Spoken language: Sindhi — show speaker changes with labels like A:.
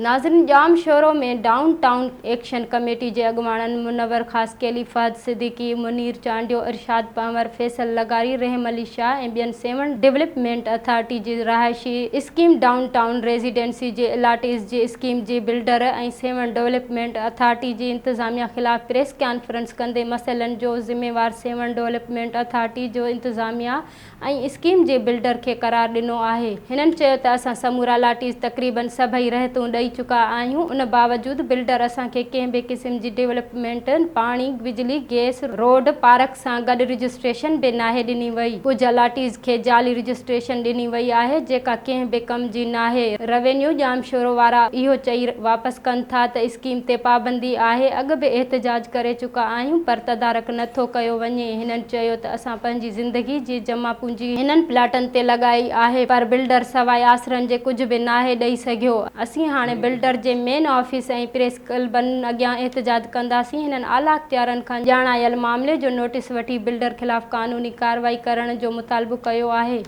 A: ناظرين Jamshoro ۾ downtown action committee جي اڳواڻن منور خاصخيلي، فهد صديقي، منير چانڊيو، ارشاد پنهور، فيصل لغاري، رحم علي شاهه ۽ ٻين سيوهڻ ڊولپمينٽ اٿارٽي جي رهائشي اسڪيم ڊائون ٽائون ريزيڊنسي جي الاٽيز جي اسڪيم جي بلڊر ۽ سيوهڻ ڊولپمينٽ اٿارٽي جي انتظاميا خلاف پريس ڪانفرنس ڪندي مسئلن جو ذميوار سيوهڻ ڊولپمينٽ اٿارٽي جو انتظاميا ۽ اسڪيم جي بلڊر کي قرار ڏنو آهي. هنن چيو ته اسان سمورا لاٽيز تقريبن سڀئي رهتون ڏئي چڪا آهيون ان باوجود بلڊر اسان کي ڪنهن به قسم جي ڊولپمينٽ، پاڻي، بجلي، گيس، روڊ، پارڪ سان گڏ رجسٽريشن به ناهي ڏني وئي. ڪجهه الاٽيز کي جعلي رجسٽريشن ڏني وئي آهي جيڪا ڪنهن به ڪم جي ناهي. روينيو ڄامشورو وارا اهو چئي واپس ڪن ٿا ته اسڪيم تي پابندي آهي اڳ به احتجاج ڪري چڪا آهيون پر تدارڪ نه ٿو ڪيو وڃي. هنن چيو ته اسان پنهنجي زندگي جي جمع پونجي هنن پلاٽن تي لڳائي آهي پر بلڊر سواء آسرن جي ڪجهه به ناهي ڏئي سگهيو. اسين هاڻي بلڊر جي مين آفيس ۽ پريس ڪلبن اڳيان احتجاج ڪنداسين. هنن اعليٰ اختيارن کان ڄاڻايل معاملي جو نوٽيس وٺي بلڊر خلاف قانوني ڪارروائي ڪرڻ جو مطالبو ڪيو آهي.